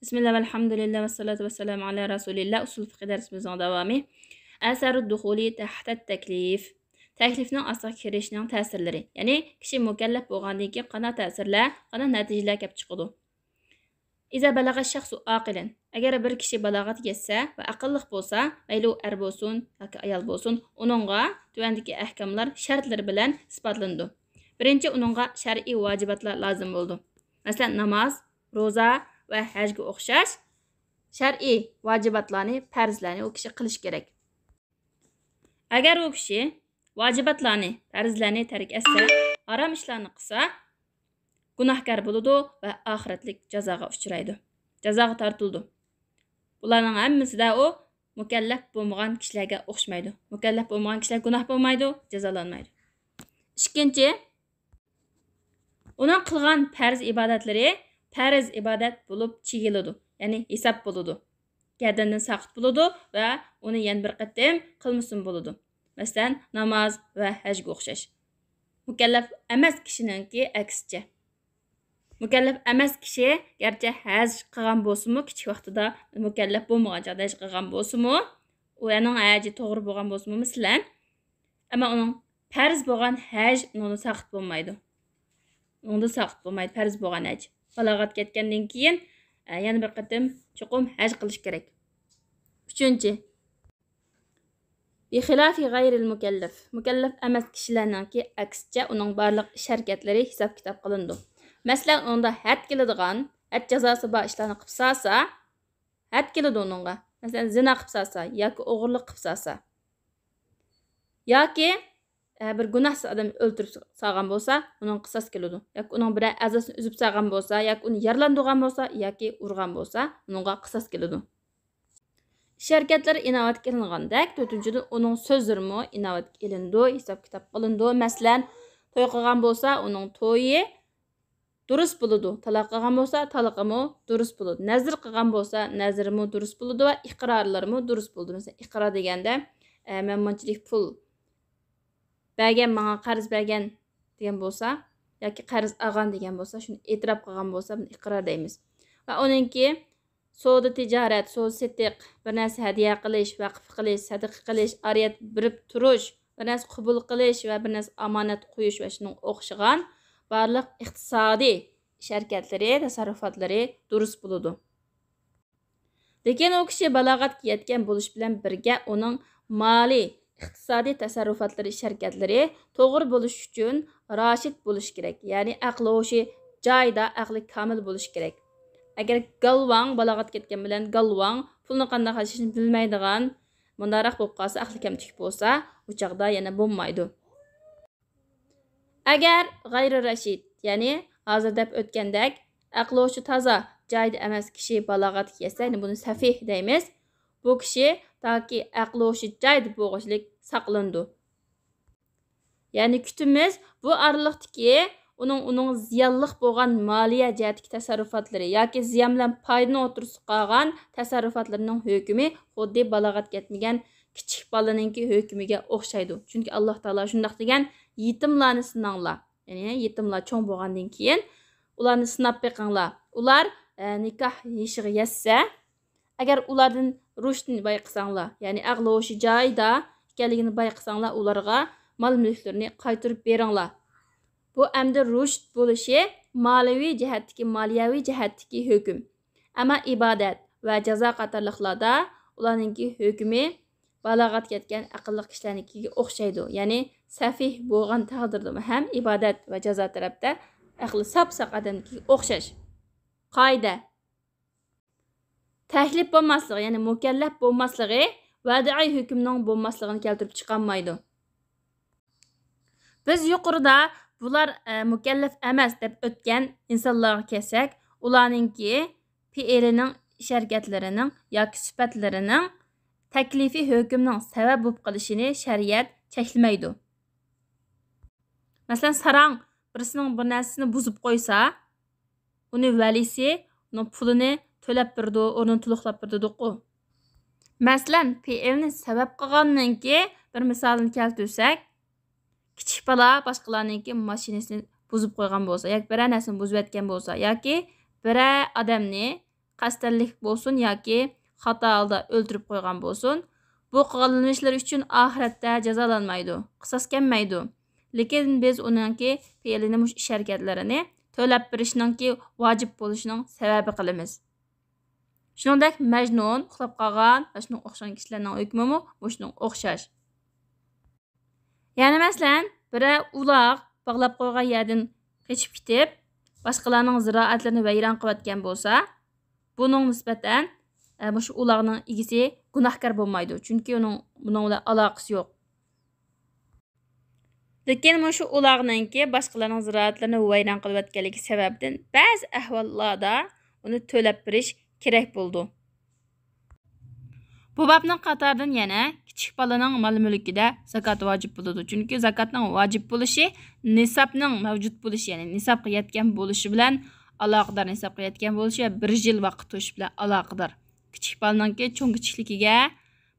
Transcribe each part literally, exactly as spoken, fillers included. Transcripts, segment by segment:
بىسمىللا، ۋەلھەمدۇلىللا، ۋەسسالاتۇ ۋەسسالامۇ ئالا رەسۇلىللا. ئۇسۇل فىقھى دەرسىمىزنىڭ داۋامى. ئەسەرۇد دۇخۇلى تەھتەت تەكلىف. تەكلىپنىڭ ئاستىغا كىرىشنىڭ تەسىرلىرى. يەنى كىشى مۇكەللەپ بولغاندىن كېيىن قانداق تەسىرلەر، قانداق نەتىجىلەر كەپ چىقىدۇ؟ ئىزا بەلەغە شەخسۇ ئاقىلەن. ئەگەر بىر كىشى بالاغەتكە يەتسە ۋە ئەقىللىق بولسا، مەيلى ئۇ ئەر بولسۇن ياكى ئايال بولسۇن، ئۇنىڭغا تۆۋەندىكى ئەھكاملار شەرتلىرى بىلەن ئىسپاتلىنىدۇ. بىرىنچى، ئۇنىڭغا شەرئىي ۋاجىباتلار لازىم بولىدۇ. مەسىلەن، ناماز، روزا ۋە ھەجگە ئوخشاش شەرئىي ۋاجىباتلارنى، پەرزلەرنى ئۇ كىشى قىلىشى كېرەك. ئەگەر ئۇ كىشى ۋاجىباتلارنى، پەرزلەرنى تەرك ئەتسە، ھارام ئىشلارنى قىلسا، گۇناھكار بولىدۇ ۋە ئاخىرەتلىك جازاغا ئۇچرايدۇ. جازاغا تارتىلىدۇ. بۇلارنىڭ ھەممىسىدە ئۇ مۇكەللەپ بولمىغان كىشىلەرگە ئوخشىمايدۇ. مۇكەللەپ بولمىغان كىشىلەر گۇناھ بولمايدۇ، جازالانمايدۇ. ئىككىنچى، ئۇنىڭ قىلغان پەرز ئىبادەتلىرى پەرز ئىبادەت بولۇپ چېكىلىدۇ، يەنى ھېساب بولىدۇ. گەردەندىن ساقىت بولىدۇ ۋە ئۇنى يەنە بىر قېتىم قىلمىسىمۇ بولىدۇ. مەسىلەن، ناماز ۋە ھەجگە ئوخشاش. مۇكەللەپ ئەمەس كىشىنىڭكى ئەكسىچە. مۇكەللەپ ئەمەس كىشى گەرچە ھەج قىلغان بولسىمۇ، كىچىك ۋاقتىدا مۇكەللەپ بولمىغان چاغدا ھەج قىلغان بولسىمۇ، ئۇنىڭ ھەجى توغرا بولغان بولسىمۇ، مەسىلەن، ئەمما ئۇنىڭ پەرز بولغان ھەج ئۇنىڭدىن ساقىت بولمايدۇ. ئۇنىڭدىن ساقىت بولمايدۇ پەرز بولغان ھەج. بالاغەتكە يەتكەندىن كېيىن، ئە، يەنە بىر قېتىم چوقۇم ھەج قىلىش كېرەك. ئۈچىنچى، بىخىلافى غەيرىل مۇكەللەف. مۇكەللەپ ئەمەس كىشىلەرنىڭكى ئەكسىچە ئۇنىڭ بارلىق ئىش ھەرىكەتلىرى ھېساب كىتاب قىلىنىدۇ. مەسىلەن، ئۇنىڭدا ھەد كېلىدىغان، ھەد جازاسى بار ئىشلارنى قىلىپ سالسا، ھەد كېلىدۇ ئۇنىڭغا. مەسىلەن، زىنا قىلىپ سالسا ياكى ئوغرىلىق قىلىپ سالسا. ياكى، ئە، بىر گۇناھسىز ئادەمنى ئۆلتۈرۈپ سالغان بولسا، ئۇنىڭ قىساس كېلىدۇ. ياكى ئۇنىڭ بىرەر ئەزاسىنى ئۈزۈپ سالغان بولسا، ياكى ئۇنى يارىلاندۇرغان بولسا، ياكى ئۇرغان بولسا، ئۇنىڭغا قىساس كېلىدۇ. ئىش ھەرىكەتلىرى ئىناۋەتكە ئېلىنغاندەك، تۆتىنچىدىن، ئۇنىڭ سۆزلىرىمۇ ئىناۋەتكە ئېلىنىدۇ، ھېساب كىتاب قىلىنىدۇ. مەسىلەن، توي قىلغان بولسا، ئۇنىڭ تويى دۇرۇس بولىدۇ. تالاق قىلغان بولسا، تالاقىمۇ دۇرۇس بولىدۇ. نەزىر قىلغان بولسا، نەزىرىمۇ دۇرۇس بولىدۇ ۋە ئىقرارلىرىمۇ دۇرۇس بولىدۇ. مەسىلەن، ئىقرار دېگەندە، ئە، مەن مۇنچىلىك پۇل بەرگەن، ماڭا قەرز بەرگەن دېگەن بولسا، ياكى قەرز ئالغان دېگەن بولسا، شۇنى ئېتىراپ قىلغان بولسا، بۇنى ئىقرار دەيمىز. ۋە ئۇنىڭكى سودا تىجارەت، سودا سېتىق، بىر نەرسە ھەدىيە قىلىش، ۋەقىف قىلىش، سەدىقە قىلىش، ئارىيەت بېرىپ تۇرۇش، بىر نەرسە قوبۇل قىلىش ۋە بىر نەرسە ئامانەت قويۇش ۋە شۇنىڭغا ئوخشىغان بارلىق ئىقتىسادىي ئىش ھەرىكەتلىرى، تەسەررۇپاتلىرى دۇرۇس بولىدۇ. لېكىن ئۇ كىشى بالاغەتكە يەتكەن بولۇش بىلەن بىرگە ئۇنىڭ مالىي، ئىقتىسادىي تەسەررۇپاتلىرى، ئىش ھەرىكەتلىرى توغرا بولۇش ئۈچۈن راشىد بولۇش كېرەك. يەنى ئەقلى ھوشى جايىدا، ئەقلى كامىل بولۇش كېرەك. ئەگەر گالۋاڭ، بالاغەتكە يەتكەن بىلەن گالۋاڭ، پۇلنى قانداق خەجلەشنى بىلمەيدىغان، مۇنداقراق بولۇپ قالسا، ئەقلى كەمتۈك بولسا، ئۇ چاغدا يەنە بولمايدۇ. ئەگەر غەيرىي رەشىد، يەنى ھازىر دەپ ئۆتكەندەك، ئەقلى ھوشى تازا، جايىدا ئەمەس كىشى بالاغەتكە يەتسە، يەنى بۇنى سەفىھ دەيمىز. بۇ كىشى تاكى ئەقلى ھوشى جايىدا بولغۇچىلىك ساقلىنىدۇ. يەنى كۈتىمىز، بۇ ئارىلىقتىكى ئۇنىڭ، ئۇنىڭ زىيانلىق بولغان مالىيە جەھەتتىكى تەسەررۇپاتلىرى ياكى زىيان بىلەن پايدىنىڭ ئوتتۇرىسىدا قالغان تەسەررۇپاتلىرىنىڭ ھۆكمى خۇددى بالاغەتكە يەتمىگەن كىچىك بالىنىڭكى ھۆكمىگە ئوخشايدۇ. چۈنكى ئاللا تائالا شۇنداق دېگەن، يېتىملارنى سىناڭلار. يەنى يېتىملار چوڭ بولغاندىن كېيىن ئۇلارنى سىناپ بېقىڭلار. ئۇلار، ئە، نىكاھ يېشىغا يەتسە، ئەگەر ئۇلاردىن رۇشدنى بايقىساڭلار، يەنى ئەقلى ھوشى جايىدا ئىكەنلىكىنى بايقىساڭلار، ئۇلارغا مال مۈلۈكلىرىنى قايتۇرۇپ بېرىڭلار. بۇ ئەمدى رۇشد بولۇشى مالىيەۋى جەھەتتىكى، مالىيەۋى جەھەتتىكى ھۆكۈم. ئەمما ئىبادەت ۋە جازا قاتارلىقلاردا ئۇلارنىڭكى ھۆكمى بالاغەتكە يەتكەن ئەقىللىق كىشىلەرنىڭكىگە ئوخشايدۇ. يەنى سەفىھ بولغان تەقدىردىمۇ ھەم ئىبادەت ۋە جازا تەرەپتە ئەقلى ساپساق ئادەمنىڭكىگە ئوخشاش. قائىدە. تەكلىپ بولماسلىقى، يەنى مۇكەللەپ بولماسلىقى ۋەدىئىي ھۆكۈمنىڭ بولماسلىقىنى كەلتۈرۈپ چىقارمايدۇ. بىز يۇقىرىدا بۇلار، ئە، مۇكەللەپ ئەمەس دەپ ئۆتكەن ئىنسانلارغا كەلسەك، ئۇلارنىڭكى پېئىلىنىڭ، ئىش ھەرىكەتلىرىنىڭ ياكى سۈپەتلىرىنىڭ تەكلىپىي ھۆكۈمنىڭ سەۋەب بولۇپ قېلىشىنى شەرىئەت چەكلىمەيدۇ. مەسىلەن، ساراڭ بىرسىنىڭ بىر نەرسىسىنى بۇزۇپ قويسا، ئۇنى ۋەلىسى ئۇنىڭ پۇلىنى تۆلەپ بېرىدۇ، ئورنىنى تولۇقلاپ بېرىدۇ دېدۇققۇ. مەسىلەن، پېئىلنى سەۋەب قىلغاننىڭكى بىر مىسالىنى كەلتۈرسەك، كىچىك بالا باشقىلارنىڭكى ماشىنىسىنى بۇزۇپ قويغان بولسا ياكى بىرەر نەرسىنى بۇزۇۋەتكەن بولسا ياكى بىرەر ئادەمنى قەستەنلىك بولسۇن ياكى خاتا ھالدا ئۆلتۈرۈپ قويغان بولسۇن، بۇ قىلغان ئىشلىرى ئۈچۈن ئاخىرەتتە جازالانمايدۇ، قىساس كەلمەيدۇ. لېكىن بىز ئۇنىڭكى پېئىلىنى، مۇشۇ ئىش ھەرىكەتلىرىنى تۆلەپ بېرىشنىڭكى ۋاجىپ بولۇشىنىڭ سەۋەبى قىلىمىز. شۇنىڭدەك مەجنۇن، ئۇخلاپ قالغان ۋە شۇنىڭغا ئوخشىغان كىشىلەرنىڭ ھۆكمىمۇ مۇشۇنىڭغا ئوخشاش. يەنى مەسىلەن، بىرەر ئۇلاغ باغلاپ قويغان يەردىن قېچىپ كېتىپ، باشقىلارنىڭ زىرائەتلىرىنى ۋەيران قىلىۋەتكەن بولسا، بۇنىڭ نىسبەتەن، ئە، مۇشۇ ئۇلاغنىڭ ئىگىسى گۇناھكار بولمايدۇ، چۈنكى ئۇنىڭ بۇنىڭ بىلەن ئالاقىسى يوق. لېكىن مۇشۇ ئۇلاغنىڭكى باشقىلارنىڭ زىرائەتلىرىنى ۋەيران قىلىۋەتكەنلىكى سەۋەبىدىن بەزى ئەھۋاللاردا ئۇنى تۆلەپ بېرىش كېرەك بولىدۇ. بۇ بابنىڭ قاتارىدىن يەنە كىچىك بالىنىڭ مال-مۈلكىدە زاكات ۋاجىپ بولىدۇ. چۈنكى زاكاتنىڭ ۋاجىپ بولۇشى نىسابنىڭ مەۋجۇت بولۇشى، يەنى نىسابقا يەتكەن بولۇشى بىلەن ئالاقىدار، نىسابقا يەتكەن بولۇشى ۋە بىر يىل ۋاقىت توشۇش بىلەن ئالاقىدار. كىچىك بالىنىڭكى چوڭ-كىچىكلىكىگە،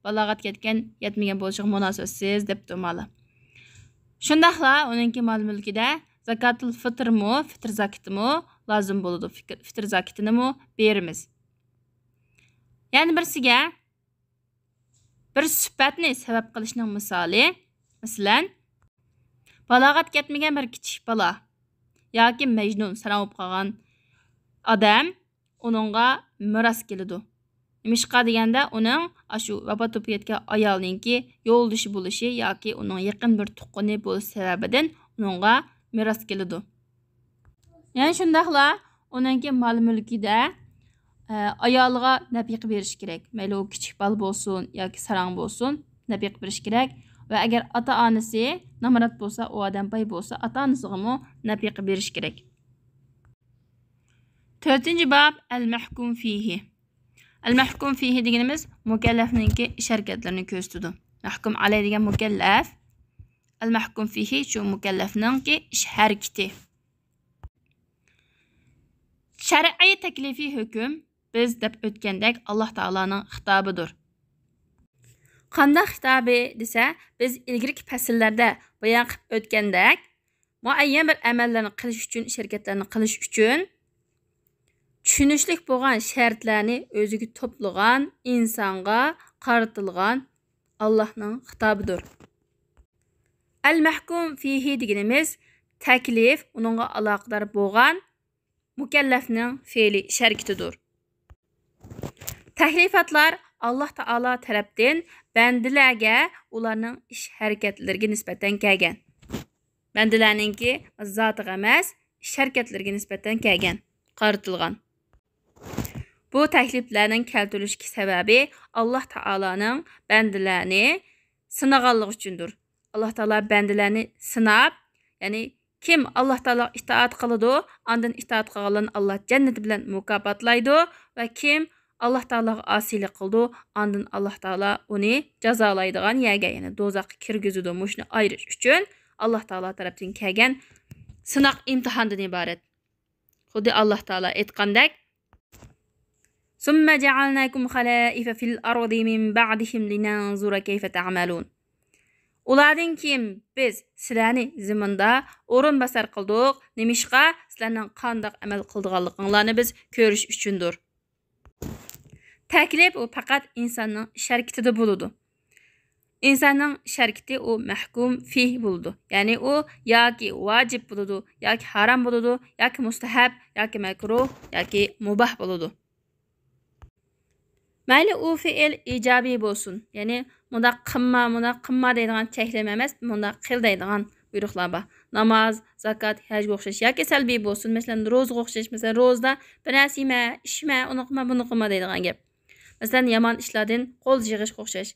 بالاغەتكە يەتكەن، يەتمىگەن بولۇشىغا مۇناسىۋەتسىز دەپتۇ مالا. شۇنداقلا ئۇنىڭكى مال-مۈلكىدە زاكاتۇل فىتىرمۇ، فىتىر زاكىتىمۇ لازىم بولىدۇ. فىكىر-، فىتىر زاكىتىنىمۇ بېرىمىز. يەنە بىرسىگە، بىر سۈپەتنى سەۋەب قىلىشنىڭ مىسالى، مەسىلەن، بالاغەتكە يەتمىگەن بىر كىچىك بالا ياكى مەجنۇن، ساراڭ بولۇپ قالغان ئادەم ئۇنىڭغا مىراس كېلىدۇ. نېمىشقا دېگەندە، ئۇنىڭ ئاشۇ ۋاپات بولۇپ كەتكەن ئايالنىڭكى يولدىشى بولۇشى ياكى ئۇنىڭ يېقىن بىر تۇغقىنى بولۇش سەۋەبىدىن ئۇنىڭغا مىراس كېلىدۇ. يەنە شۇنداقلا ئۇنىڭكى مال-مۈلكىدە، ئە، ئايالىغا نەپىقە بېرىش كېرەك. مەيلى ئۇ كىچىك بالا بولسۇن ياكى ساراڭ بولسۇن، نەپىقە بېرىش كېرەك. ۋە ئەگەر ئاتا-ئانىسى نامرات بولسا، ئۇ ئادەم باي بولسا، ئاتا-ئانىسىغىمۇ نەپىقە بېرىش كېرەك. تۆتىنچى باب، ئەل-مەھكۇم فىھى. ئەل-مەھكۇم فىھى دېگىنىمىز مۇكەللەفنىڭكى ئىش ھەرىكەتلىرىنى كۆرسىتىدۇ. مەھكۇم ئەلەي دېگەن مۇكەللەف، ئەل-مەھكۇم فىھى شۇ مۇكەللەفنىڭكى ئىش ھەرىكىتى. شەرئىي تەكلىفىي ھۆكۈم بىز دەپ ئۆتكەندەك ئاللاھ تائالانىڭ خىتابىدۇر. قانداق خىتابى دېسە، بىز ئىلگىرىكى پەسىللەردە بايان قىلىپ ئۆتكەندەك، مۇئەييەن بىر ئەمەللەرنى قىلىش ئۈچۈن، ئىش ھەرىكەتلەرنى قىلىش ئۈچۈن چۈشىنىشلىك بولغان شەرتلەرنى ئۆزىگە توپلىغان ئىنسانغا قارىتىلغان ئاللاھنىڭ خىتابىدۇر. ئەل مەھكۇم فىھى دېگىنىمىز تەكلىپ، ئۇنىڭغا ئالاقىدار بولغان مۇكەللەفنىڭ فېئىلى، ئىش ھەرىكىتىدۇر. تەكلىپاتلار ئاللاھ تائالا تەرەپتىن بەندىلەرگە ئۇلارنىڭ ئىش ھەرىكەتلىرىگە نىسبەتەن كەلگەن. بەندىلەرنىڭكى زاتىغا ئەمەس، ئىش ھەرىكەتلىرىگە نىسبەتەن كەلگەن، قارىتىلغان. بۇ تەكلىپلەرنىڭ كەلتۈرۈلۈشتىكى سەۋەبى ئاللاھ تائالانىڭ بەندىلەرنى سىنىغانلىقى ئۈچۈندۇر. ئاللاھ تائالا بەندىلەرنى سىناپ، يەنى كىم ئاللاھ تائالاغا ئىتائەت قىلىدۇ، ئاندىن ئىتائەت قىلغانلارنى ئاللاھ جەننىتى بىلەن مۇكاپاتلايدۇ ۋە كىم ئاللاھ تائالاغا ئاسىيلىق قىلىدۇ، ئاندىن ئاللاھ تائالا ئۇنى جازالايدىغان يەرگە، يەنى دوزاخقا كىرگۈزىدۇ. مۇشۇنى ئايرىش ئۈچۈن ئاللاھ تائالا تەرەپتىن كەلگەن سىناق، ئىمتىھاندىن ئىبارەت. خۇددى ئاللاھ تائالا ئېيتقاندەك، ثم جعلناكم خلائف في الأرض من بعدهم لننظر كيف تعملون. ئۇلاردىن كېيىن بىز سىلەرنى زېمىندا ئورۇن باسار قىلدۇق. نېمىشقا؟ سىلەرنىڭ قانداق ئەمەل قىلىدىغانلىقىڭلارنى بىز كۆرۈش ئۈچۈندۇر. تەكلىپ ئۇ پەقەت ئىنساننىڭ ئىش ھەرىكىتىدە بولىدۇ. ئىنساننىڭ ئىش ھەرىكىتى ئۇ مەھكۇم فىھ بولىدۇ. يەنى ئۇ ياكى ۋاجىپ بولىدۇ، ياكى ھارام بولىدۇ، ياكى مۇستەھەب، ياكى مەكرۇھ، ياكى مۇباھ بولىدۇ. مەيلى ئۇ فېئىل ئىجابىي بولسۇن، يەنى مۇنداق قىلما، مۇنداق قىلما دەيدىغان چەكلىمە ئەمەس، مۇنداق قىل دەيدىغان بۇيرۇقلار بار. ناماز، زاكات، ھەجگە ئوخشاش ياكى سەلبىي بولسۇن، مەسىلەن، روزىغا ئوخشاش، مەسىلەن، روزىدا بىر نەرسە يېمە، ئىچمە، ئۇنى قىلما، بۇنى قىلما دەيدىغان گەپ. مەسىلەن، يامان ئىشلاردىن قول يىغىشقا ئوخشاش.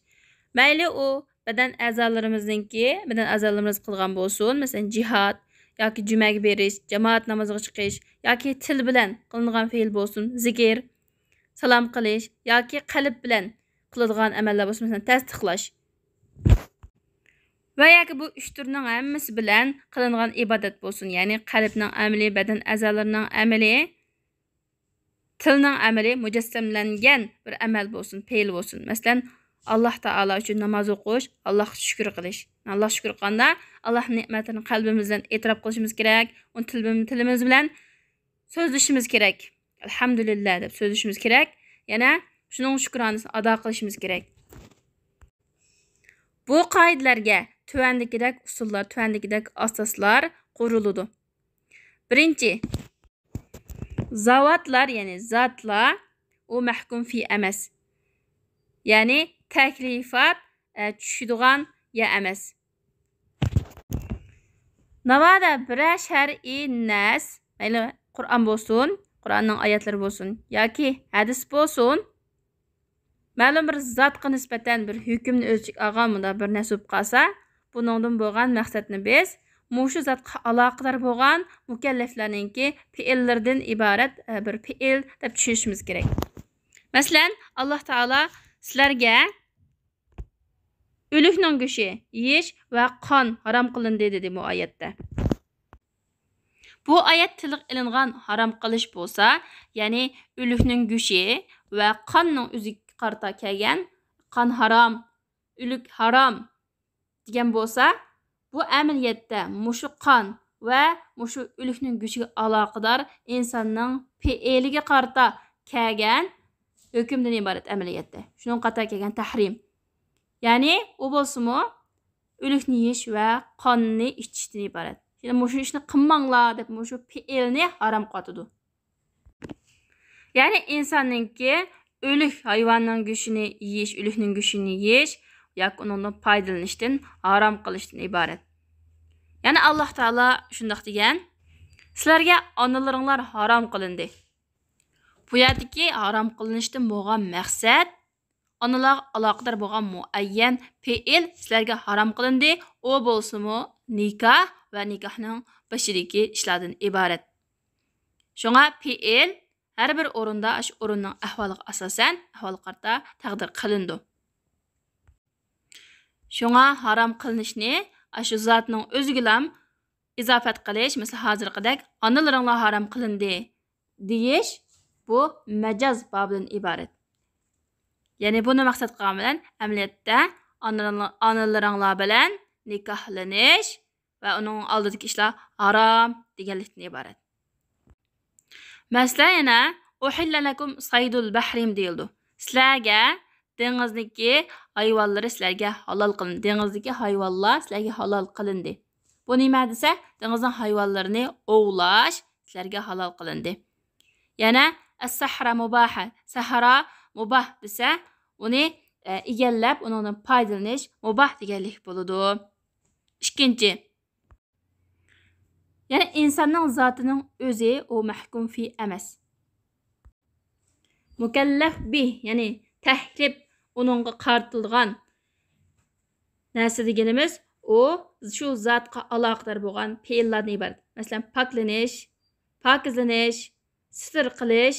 مەيلى ئۇ بەدەن ئەزالىرىمىزنىڭكى، بەدەن ئەزالىرىمىز قىلغان بولسۇن، مەسىلەن، جىھاد ياكى جۈمەگە بېرىش، جامائەت نامىزىغا چىقىش ياكى تىل بىلەن قىلىنغان پېئىل بولسۇن، زىكىر، سالام قىلىش ياكى قەلب بىلەن قىلىدىغان ئەمەللەر بولسۇن، مەسىلەن، تەستىقلاش. ۋە ياكى بۇ ئۈچ تۈرنىڭ ھەممىسى بىلەن قىلىنغان ئىبادەت بولسۇن، يەنى قەلبنىڭ ئەمىلى، بەدەن ئەزالىرىنىڭ ئەمىلى، تىلنىڭ ئەمىلى مۇجەسسەملەنگەن بىر ئەمەل بولسۇن، پېئىل بولسۇن. مەسىلەن، ئاللاھ تائالا ئۈچۈن ناماز ئوقۇش، ئاللاھقا شۈكۈر قىلىش. ئاللاھقا شۈكۈر قىلغاندا، ئاللاھنىڭ نېمەتلىرىنى قەلبىمىز بىلەن ئېتىراپ قىلىشىمىز كېرەك، ئۇنى تىل-، تىلىمىز بىلەن سۆزلىشىمىز كېرەك. ئەلھەمدۇلىللا دەپ سۆزلىشىمىز كېرەك. يەنە شۇنىڭ شۈكرانىسىنى ئادا قىلىشىمىز كېرەك. بۇ قائىدىلەرگە تۆۋەندىكىدەك ئۇسۇللار، تۆۋەندىكىدەك ئاساسلار قۇرۇلىدۇ. بىرىنچى، زاۋاتلار، يەنى زاتلار، ئۇ مەھكۇم فى ئەمەس. يەنى تەكلىفات، ئە، چۈشىدىغان يەر ئەمەس. ناۋادا بىرەر شەرئىي نەس، مەيلى قۇرئان بولسۇن، قۇرئاننىڭ ئايەتلىرى بولسۇن ياكى ھەدىس بولسۇن، مەلۇم بىر زاتقا نىسبەتەن بىر ھۆكۈمنى ئۆز ئىچىگە ئالغان مۇنداق بىر نەس بولۇپ قالسا، بۇنىڭدىن بولغان مەقسەتنى بىز مۇشۇ زاتقا ئالاقىدار بولغان مۇكەللەفلەرنىڭكى پېئىللىرىدىن ئىبارەت، ئە، بىر پېئىل دەپ چۈشىنىشىمىز كېرەك. مەسىلەن، ئاللا تائالا سىلەرگە ئۆلۈكنىڭ گۆشى يېيىش ۋە قان ھارام قىلىندى دېدى بۇ ئايەتتە. بۇ ئايەت تىلغا ئېلىنغان ھارام قىلىش بولسا، يەنى ئۆلۈكنىڭ گۆشى ۋە قاننىڭ ئۆزىگە قارىتا كەلگەن قان ھارام، ئۆلۈك ھارام دېگەن بولسا، بۇ ئەمەلىيەتتە مۇشۇ قان ۋە مۇشۇ ئۆلۈكنىڭ گۆشىگە ئالاقىدار ئىنساننىڭ پېئىلىگە قارىتا كەلگەن ھۆكۈمدىن ئىبارەت ئەمەلىيەتتە. شۇنىڭغا قارىتا كەلگەن تەھرىم. يەنى ئۇ بولسىمۇ ئۆلۈكنى يېيىش ۋە قاننى ئىچىشتىن ئىبارەت. يەنى مۇشۇ ئىشنى قىلماڭلار دەپ مۇشۇ پېئىلنى ھارام قىلىۋاتىدۇ. يەنى ئىنساننىڭكى ئۆلۈك ھايۋاننىڭ گۆشىنى يېيىش، ئۆلۈكنىڭ گۆشىنى يېيىش ياكى ئۇنىڭدىن پايدىلىنىشتىن ھارام قىلىشتىن ئىبارەت. يەنى ئاللا تائالا شۇنداق دېگەن، سىلەرگە ئانىلىرىڭلار ھارام قىلىندى. بۇ يەردىكى ھارام قىلىنىشتىن بولغان مەقسەت، ئانىلارغا ئالاقىدار بولغان مۇئەييەن پېئىل سىلەرگە ھارام قىلىندى، ئۇ بولسىمۇ نىكاھ ۋە نىكاھنىڭ بېشىدىكى ئىشلاردىن ئىبارەت. شۇڭا پېئىل ھەر بىر ئورۇندا ئاشۇ ئورۇننىڭ ئەھۋالىغا ئاساسەن، ئەھۋالغا قارىتا تەقدىر قىلىنىدۇ. شۇڭا ھارام قىلىنىشنى ئاشۇ زاتنىڭ ئۆزىگىلام ئىزاپەت قىلىش، مەسىلەن، ھازىرقىدەك «ئانىلىرىڭلار ھارام قىلىندى» دېيىش، بۇ مەجاز بابىدىن ئىبارەت. يەنى بۇنى مەقسەت قىلغان بىلەن، ئەمەلىيەتتە ئانىلىرىڭلار، ئانىلىرىڭلار بىلەن نىكاھلىنىش ۋە ئۇنىڭ ئالدىدىكى ئىشلار ھارام دېگەنلىكتىن ئىبارەت. مەسىلەن، يەنە «ئۇھىللە لەكۇم سەيدۇل بەھرىم» دېيىلىدۇ. سىلەرگە دېڭىزنىڭكى ھايۋانلىرى سىلەرگە ھالال قىلىندى. دېڭىزدىكى ھايۋانلار سىلەرگە ھالال قىلىندى. بۇ نېمە دېسە، دېڭىزنىڭ ھايۋانلىرىنى ئوۋلاش سىلەرگە ھالال قىلىندى. يەنە «ئەسسەھرا مۇباھە»، سەھرا مۇباھ دېسە، ئۇنى، ئە، ئىگىلەپ، ئۇنىڭدىن پايدىلىنىش مۇباھ دېگەنلىك بولىدۇ. ئىككىنچى، يەنى ئىنساننىڭ زاتىنىڭ ئۆزى ئۇ مەھكۇم فى ئەمەس. مۇكەللەف بى، يەنى تەكلىپ ئۇنىڭغا قارىتىلغان نەرسە دېگىنىمىز، ئۇ شۇ زاتقا ئالاقىدار بولغان پېئىللاردىن ئىبارەت. مەسىلەن، پاكلىنىش، پاكىزلىنىش، سىتىر قىلىش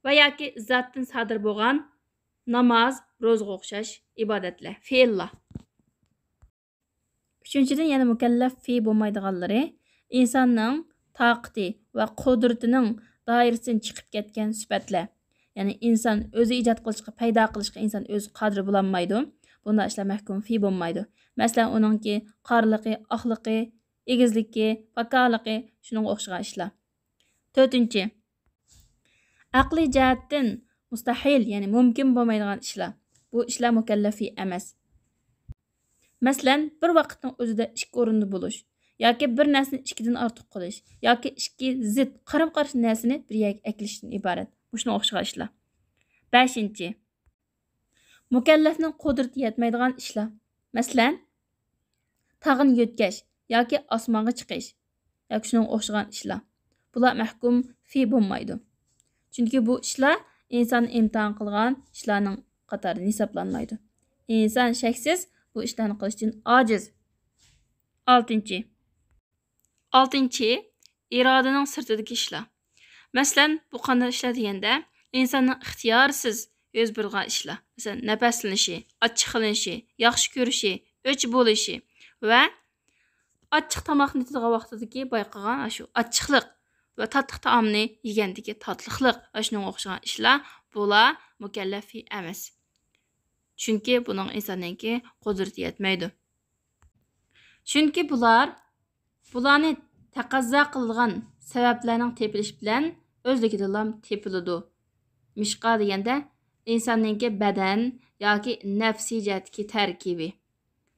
ۋە ياكى زاتتىن سادىر بولغان ناماز، روزىغا ئوخشاش ئىبادەتلەر، پېئىللار. ئۈچىنچىدىن، يەنە مۇكەللەف فى بولمايدىغانلىرى ئىنساننىڭ تاقىتى ۋە قۇدرىتىنىڭ دائىرىسىدىن چىقىپ كەتكەن سۈپەتلەر. يەنى ئىنسان ئۆزى ئىجاد قىلىشقا، پەيدا قىلىشقا ئىنسان ئۆزى قادىر بولالمايدۇ. بۇنداق ئىشلار مەھكۇم فى بولمايدۇ. مەسىلەن، ئۇنىڭكى قارىلىقى، ئاقلىقى، ئېگىزلىكى، پاكارلىقى، شۇنىڭغا ئوخشىغان ئىشلار. تۆتىنچى، ئەقلىي جەھەتتىن مۇستەھىل، يەنى مۇمكىن بولمايدىغان ئىشلار. بۇ ئىشلار مۇكەللەف فى ئەمەس. مەسىلەن، بىر ۋاقىتنىڭ ئۆزىدە ئىككى ئورۇندا بولۇش ياكى بىر نەرسىنى ئىككىدىن ئارتۇق قىلىش ياكى ئىككى زىت، قارىمۇ قارشى نەرسىنى بىر يەرگە ئەكېلىشتىن ئىبارەت. مۇشۇنىڭغا ئوخشىغان ئىشلار. بەشىنچى، مۇكەللەفنىڭ قۇدرىتى يەتمەيدىغان ئىشلار. مەسىلەن، تاغنى يۆتكەش ياكى ئاسمانغا چىقىش ياكى شۇنىڭغا ئوخشىغان ئىشلار. بۇلار مەھكۇم فى بولمايدۇ. چۈنكى بۇ ئىشلار ئىنساننى ئىمتىھان قىلغان ئىشلارنىڭ قاتارىدىن ھېسابلانمايدۇ. ئىنسان شەكسىز بۇ ئىشلارنى قىلىشتىن ئاجىز. ئالتىنچى. ئالتىنچى، ئىرادىنىڭ سىرتىدىكى ئىشلار. مەسىلەن، بۇ قانداق ئىشلار دېگەندە، ئىنساننىڭ ئىختىيارسىز يۈز بېرىدىغان ئىشلار. مەسىلەن، نەپەسلىنىشى، ئاچچىقلىنىشى، ياخشى كۆرۈشى، ئۆچ بولۇشى ۋە ئاچچىق تاماقنى تېتىغان ۋاقتىدىكى بايقىغان ئاشۇ ئاچچىقلىق ۋە تاتلىق تائامنى يېگەندىكى تاتلىقلىق، ئاشۇنىڭغا ئوخشىغان ئىشلار، بۇلار مۇكەللەف ئەمەس. چۈنكى بۇنىڭ ئىنساننىڭكى قۇدرىتى يەتمەيدۇ. چۈنكى بۇلار، بۇلارنى تەقەززا قىلىدىغان سەۋەبلەرنىڭ تېپىلىشى بىلەن ئۆزلۈكىدىنلا تېپىلىدۇ. نېمىشقا دېگەندە، ئىنساننىڭكى بەدەن ياكى نەپسىي جەھەتتىكى تەركىبى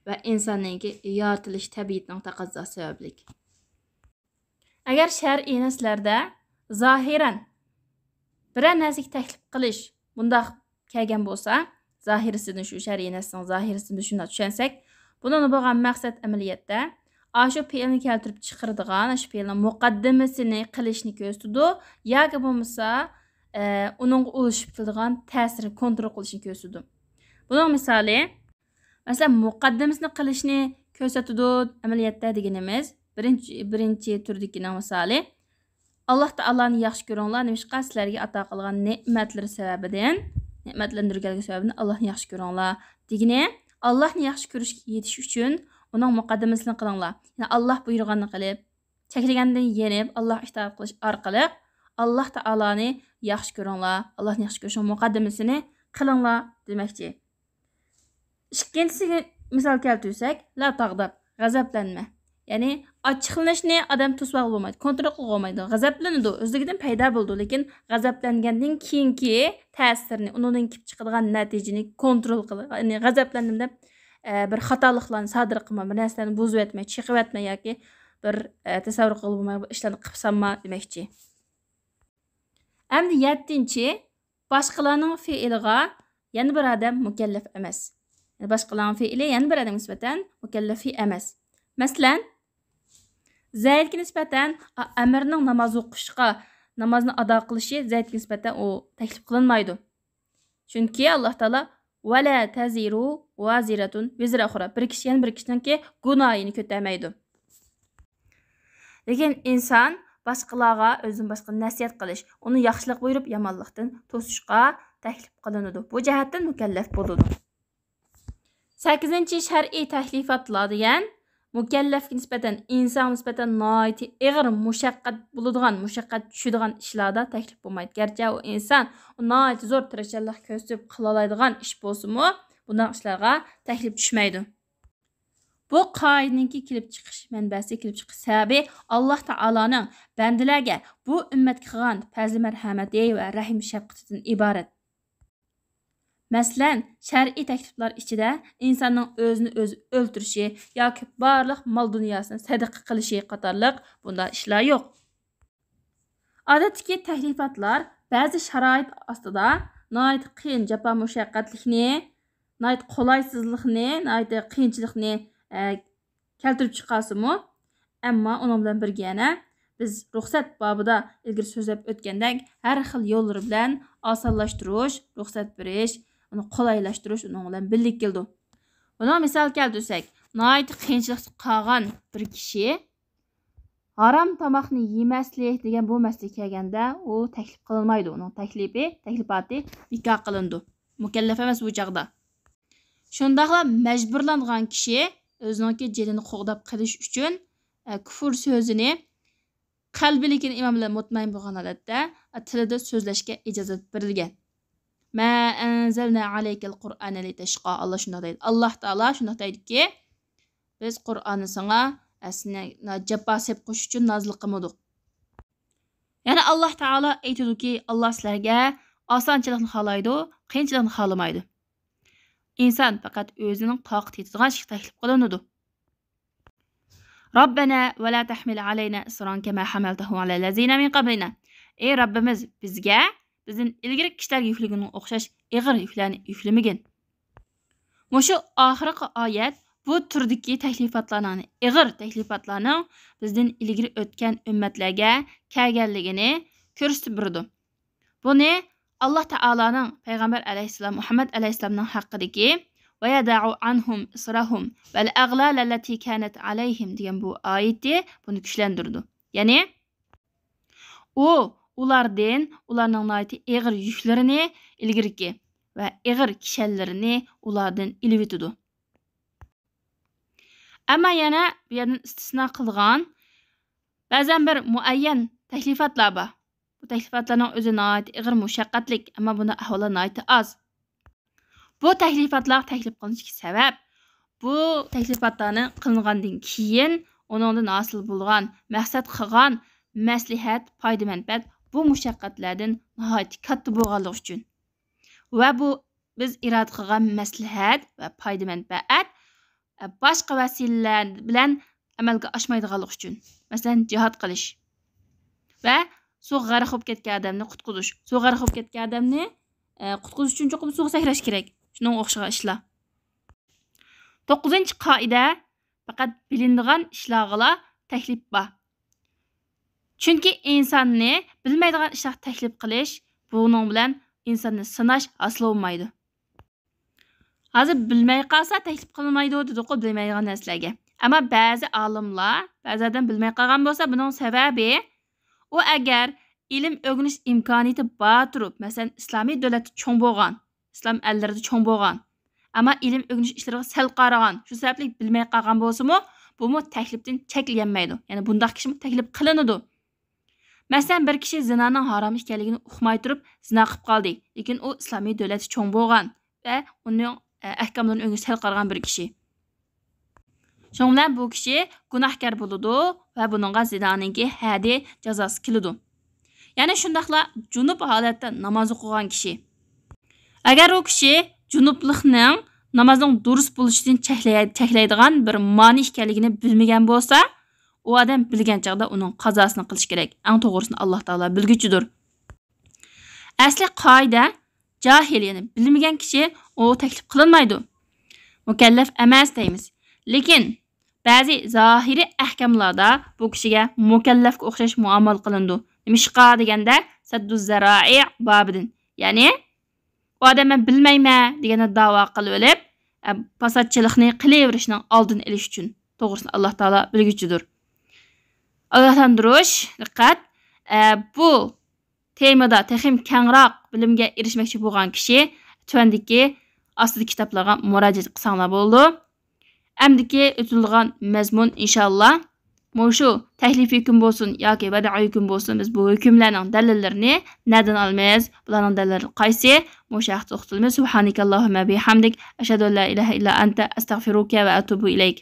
ۋە ئىنساننىڭكى يارىتىلىش تەبىئىتىنىڭ تەقەززاسى سەۋەبلىك. ئەگەر شەرئىي نەسلەردە زاھىرەن بىرەر نەرسىگە تەكلىپ قىلىش مۇنداق كەلگەن بولسا، زاھىرىسىدىن، شۇ شەرئىي نەسنىڭ زاھىرىسىدىن شۇنداق چۈشەنسەك، بۇنىڭدا بولغان مەقسەت ئەمەلىيەتتە ئاشۇ پېئىلنى كەلتۈرۈپ چىقىرىدىغان، ئاشۇ پېئىلنىڭ مۇقەددىمىسىنى قىلىشنى كۆرسىتىدۇ ياكى بولمىسا، ئە، ئۇنىڭغا ئۇلىشىپ كېلىدىغان تەسىرنى كونترول قىلىشنى كۆرسىتىدۇ. بۇنىڭ مىسالى، مەسىلەن، مۇقەددىمىسىنى قىلىشنى كۆرسىتىدۇ ئەمەلىيەتتە دېگىنىمىز، بىرىنچى، بىرىنچى تۈردىكىنىڭ مىسالى، ئاللاھ تائالانى ياخشى كۆرۈڭلار، نېمىشقا سىلەرگە ئاتا قىلغان نېمەتلىرى سەۋەبىدىن، نېمەتلەرنى بەرگەنلىكى سەۋەبىدىن ئاللاھنى ياخشى كۆرۈڭلار دېگىنى، ئاللاھنى ياخشى كۆرۈشكە يېتىش ئۈچۈن ئۇنىڭ مۇقەددىمىسىنى قىلىڭلار. يەنى ئاللاھ بۇيرۇغاننى قىلىپ، چەكلىگەندىن يېنىپ، ئاللاھقا ئىتائەت قىلىش ئارقىلىق ئاللاھ تائالانى ياخشى كۆرۈڭلار، ئاللاھنى ياخشى كۆرۈشنىڭ مۇقەددىمىسىنى قىلىڭلار دېمەكچى. ئىككىنچىسىگە مىسال كەلتۈرسەك، لا تاغداب، غەزەپلەنمە. يەنى ئاچچىقلىنىشنى ئادەم توسۇۋالغىلى بولمايدۇ، كونترول قىلغىلى بولمايدۇ. غەزەپلىنىدۇ، ئۆزلۈكىدىن پەيدا بولىدۇ، لېكىن غەزەپلەنگەندىن كېيىنكى تەسىرىنى، ئۇنىڭدىن كېلىپ چىقىدىغان نەتىجىنى كونترول قىل، يەنى غەزەپلەندىم دەپ، ئە، بىر خاتالىقلارنى سادىر قىلما، بىر نەرسىلەرنى بۇزۇۋەتمە، چېقىۋەتمە ياكى بىر، ئە، تەسەۋۋۇر قىلغىلى بولمايدىغان ئىشلارنى قىلىپ سالما دېمەكچى. ئەمدى يەتتىنچى، باشقىلارنىڭ فېئىلىغا يەنە بىر ئادەم مۇكەللەپ ئەمەس. يەنى باشقىلارنىڭ فېئىلى يەنە بىر ئادەمگە نىسبەتەن مۇكەللەپ ئەمەس. مەسىلەن، زەيدكە نىسبەتەن ئە-، ئەمىرنىڭ ناماز ئوقۇشقا، نامازنى ئادا قىلىشى زەيدكە نىسبەتەن ئۇ تەكلىپ قىلىنمايدۇ. چۈنكى ئاللاھ تائالا ۋەلا تەزىرۇ ۋازىرەتۇن ۋىزرە ئۇخرا، بىر كىشى يەنە بىر كىشىنىڭكى گۇناھىنى كۆتەرمەيدۇ. لېكىن ئىنسان باشقىلارغا ئۆزىدىن باشقا نەسىھەت قىلىش، ئۇنى ياخشىلىق بۇيرۇپ، يامانلىقتىن توسۇشقا تەكلىپ قىلىنىدۇ. بۇ جەھەتتىن مۇكەللەپ بولىدۇ. سەككىزىنچى، شەرئىي تەكلىپاتلار دېگەن مۇكەللەپكە نىسبەتەن، ئىنسانغا نىسبەتەن ناھايىتى ئېغىر مۇشەققەت بولىدىغان، مۇشەققەت چۈشىدىغان ئىشلاردا تەكلىپ بولمايدۇ. گەرچە ئۇ ئىنسان ئۇ ناھايىتى زور تىرىشچانلىق كۆرسىتىپ قىلالايدىغان ئىش بولسىمۇ، بۇنداق ئىشلارغا تەكلىپ چۈشمەيدۇ. بۇ قائىدىنىڭكى كېلىپ چىقىش مەنبەسى، كېلىپ چىقىش سەۋەبى ئاللاھ تائالانىڭ بەندىلەرگە بۇ ئۈممەتكە قىلغان پەزلى مەرھەمىتى ۋە رەھىم شەپقىتىدىن ئىبارەت. مەسىلەن، شەرئىي تەكلىپلەر ئىچىدە ئىنساننىڭ ئۆزىنى ئۆزى ئۆلتۈرۈشى ياكى بارلىق مال دۇنياسىنى سەدىقە قىلىشى قاتارلىق بۇنداق ئىشلار يوق. ئادەتتىكى تەكلىپاتلار بەزى شارائىت ئاستىدا ناھايىتى قىيىن جاپا مۇشەققەتلىكنى، ناھايىتى قولايسىزلىقنى، ناھايىتى قىيىنچىلىقنى، ئە، كەلتۈرۈپ چىقارسىمۇ، ئەمما ئۇنىڭ بىلەن بىرگە يەنە بىز رۇخسەت بابىدا ئىلگىرى سۆزلەپ ئۆتكەندەك، ھەر خىل يوللىرى بىلەن ئاسانلاشتۇرۇش، رۇخسەت بېرىش، ئۇنى قولايلاشتۇرۇش ئۇنىڭ بىلەن بىللە كېلىدۇ. بۇنىڭ مىسال كەلتۈرسەك، ناھايىتى قىيىنچىلىقتا قالغان بىر كىشى ھارام تاماقنى يېمەسلىك دېگەن بۇ مەسىلىگە كەلگەندە، ئۇ تەكلىپ قىلىنمايدۇ. ئۇنىڭ تەكلىپى، تەكلىپاتى بىكار قىلىنىدۇ. مۇكەللەپ ئەمەس بۇ چاغدا. شۇنداقلا مەجبۇرلانغان كىشى ئۆزىنىڭكى جېنىنى قوغداپ قېلىش ئۈچۈن، ئە، كۇفر سۆزىنى قەلبى لېكىن ئىمان بىلەن مۇتمەئىن بولغان ھالەتتە، ئە، تىلىدا سۆزلەشكە ئىجازەت بېرىلگەن. ما ئەنزەلنا ئەلەيكەل قۇرئانە لىتەشقا. ئاللا شۇنداق دەيدۇ. ئاللا تائالا شۇنداق دەيدۇكى، بىز قۇرئاننى ساڭا، ئە، سېنى جاپا سېلىپ قويۇش ئۈچۈن نازىل قىلمىدۇق. يەنى ئاللا تائالا ئېيتىدۇكى، ئاللا سىلەرگە ئاسانچىلىقنى خالايدۇ، قىيىنچىلىقنى خالىمايدۇ. ئىنسان پەقەت ئۆزىنىڭ تاقىتى يېتىدىغان ئىشقا تەكلىپ قىلىنىدۇ. ربنا ولا تحمل علينا إصرا كما حملته على الذين من قبلنا. ئەي رەببىمىز، بىزگە بىزدىن ئىلگىرىكى كىشىلەرگە يۈكلىگىنىڭگە ئوخشاش ئېغىر يۈكلەرنى يۈكلىمىگىن. مۇشۇ ئاخىرقى ئايەت بۇ تۈردىكى تەكلىپاتلارنىڭ، ئېغىر تەكلىپاتلارنىڭ بىزدىن ئىلگىرى ئۆتكەن ئۈممەتلەرگە كەلگەنلىكىنى كۆرسىتىپ بېرىدۇ. بۇنى ئاللا تائالانىڭ پەيغەمبەر ئەلەيھىسسالام، مۇھەممەد ئەلەيھىسسالامنىڭ ھەققىدىكى ويضع عنهم إصرهم والأغلال التي كانت عليهم دېگەن بۇ ئايىتى بۇنى كۈچلەندۈرىدۇ. يەنى، ئۇ ئۇلاردىن ئۇلارنىڭ ناھايىتى ئېغىر يۈكلىرىنى ئىلگىرىكى ۋە ئېغىر كىشەنلىرىنى ئۇلاردىن ئېلىۋېتىدۇ. ئەمما يەنە بۇ يەردىن ئىستىسنا قىلغان بەزەن بىر مۇئەييەن تەكلىپاتلار بار. بۇ تەكلىپاتلارنىڭ ئۆزى ناھايىتى ئېغىر مۇشەققەتلىك، ئەمما بۇنداق ئەھۋاللار ناھايىتى ئاز. بۇ تەكلىپاتلار تەكلىپ قىلىنىشتىكى سەۋەب، بۇ تەكلىپاتلارنى قىلىنغاندىن كېيىن ئۇنىڭدىن ھاسىل بولغان، مەقسەت قىلغان مەسلىھەت، پايدا-مەنپەئەت بۇ مۇشەققەتلەردىن ناھايىتى كاتتا بولغانلىقى ئۈچۈن. ۋە بۇ بىز ئىرادە قىلغان مەسلىھەت ۋە پايدا مەنپەئەت، ئە، باشقا ۋەسىلىلەر بىلەن ئەمەلگە ئاشمايدىغانلىقى ئۈچۈن. مەسىلەن، جىھاد قىلىش ۋە سۇغا غەرق بولۇپ كەتكەن ئادەمنى قۇتقۇزۇش. سۇغا غەرق بولۇپ كەتكەن ئادەمنى، ئە، قۇتقۇزۇش ئۈچۈن چوقۇم سۇغا سەكرەش كېرەك. شۇنىڭغا ئوخشىغان ئىشلار. توققۇزىنچى قائىدە، پەقەت بىلىنىدىغان ئىشلارغىلا تەكلىپ بار. چۈنكى ئىنساننى بىلمەيدىغان ئىشلارغا تەكلىپ قىلىش، بۇنىڭ بىلەن ئىنساننى سىناش ھاسىل بولمايدۇ. ھازىر بىلمەي قالسا تەكلىپ قىلمايدۇ دېدۇققۇ، بىلمەيدىغان نەرسىلەرگە. ئەمما بەزى ئالىملار، بەزى ئادەم بىلمەي قالغان بولسا، بۇنىڭ سەۋەبى، ئۇ ئەگەر ئىلىم ئۆگىنىش ئىمكانىيىتى بار تۇرۇپ، مەسىلەن، ئىسلامىي دۆلەتتە چوڭ بولغان، ئىسلام ئەللىرىدە چوڭ بولغان، ئەمما ئىلىم ئۆگىنىش ئىشلىرىغا سەل قارىغان، شۇ سەۋەبلىك بىلمەي قالغان بولسىمۇ، بۇمۇ تەكلىپتىن چەكلىيەلمەيدۇ. يەنى بۇنداق كىشىمۇ تەكلىپ قىلىنىدۇ. مەسىلەن، بىر كىشى زىنانىڭ ھارام ئىكەنلىكىنى ئۇقماي تۇرۇپ زىنا قىلىپ قالدى. لېكىن ئۇ ئىسلامىي دۆلەتتە چوڭ بولغان ۋە ئۇنىڭ، ئە، ئەھكاملىرىنى ئۆگىنىشكە سەل قارىغان بىر كىشى. شۇنىڭ بىلەن بۇ كىشى گۇناھكار بولىدۇ ۋە بۇنىڭغا زىنانىڭكى ھەددى جازاسى كېلىدۇ. يەنە شۇنداقلا جۇنۇپ ھالەتتە ناماز ئوقۇغان كىشى. ئەگەر ئۇ كىشى جۇنۇپلۇقنىڭ نامازنىڭ دۇرۇس بولۇشىدىن چەكلەي-، چەكلەيدىغان بىر مانى ئىكەنلىكىنى بىلمىگەن بولسا، ئۇ ئادەم بىلگەن چاغدا ئۇنىڭ قازاسىنى قىلىشى كېرەك. ئەڭ توغرىسىنى ئاللاھ تائالا بىلگۈچىدۇر. ئەسلى قائىدە، جاھىل، يەنى بىلمىگەن كىشى ئۇ تەكلىپ قىلىنمايدۇ. مۇكەللەف ئەمەس دەيمىز. لېكىن بەزى زاھىرىي ئەھكاملاردا بۇ كىشىگە مۇكەللەفكە ئوخشاش مۇئامىلە قىلىنىدۇ. نېمىشقا دېگەندە، سەددۇ زەرائى بابىدىن. يەنى، ئۇ ئادەم «مەن بىلمەيمەن» دېگەندە داۋا قىلىۋېلىپ، ئە، پاساتچىلىقنى قىلىۋېرىشنىڭ ئالدىنى ئېلىش ئۈچۈن. توغرىسىنى ئاللاھ تائالا بىلگۈچىدۇر. ئاگاھلاندۇرۇش، دىققەت. ئە، بۇ تېمىدا تېخىمۇ كەڭرەك بىلىمگە ئېرىشمەكچى بولغان كىشى تۆۋەندىكى ئاستىدىكى كىتابلارغا مۇراجىئەت قىلساڭلار بولىدۇ. ئەمدىكى ئۆتۈلىدىغان مەزمۇن، ئىنشائاللا، مۇشۇ تەكلىفىي ھۆكۈم بولسۇن ياكى ۋەدىئىي ھۆكۈم بولسۇن، بىز بۇ ھۆكۈملەرنىڭ دەلىللىرىنى نەدىن ئالىمىز؟ بۇلارنىڭ دەلىللىرى قايسى؟ مۇشۇ ھەقتە توختىلىمىز. سۇبھانەكەللاھۇممە بىھەمدىك، ئەشھەدۇ ئەن لا ئىلاھە ئىللا ئەنتە، ئەستەغفىرۇكە ۋە ئەتۇبۇ ئىلەيك.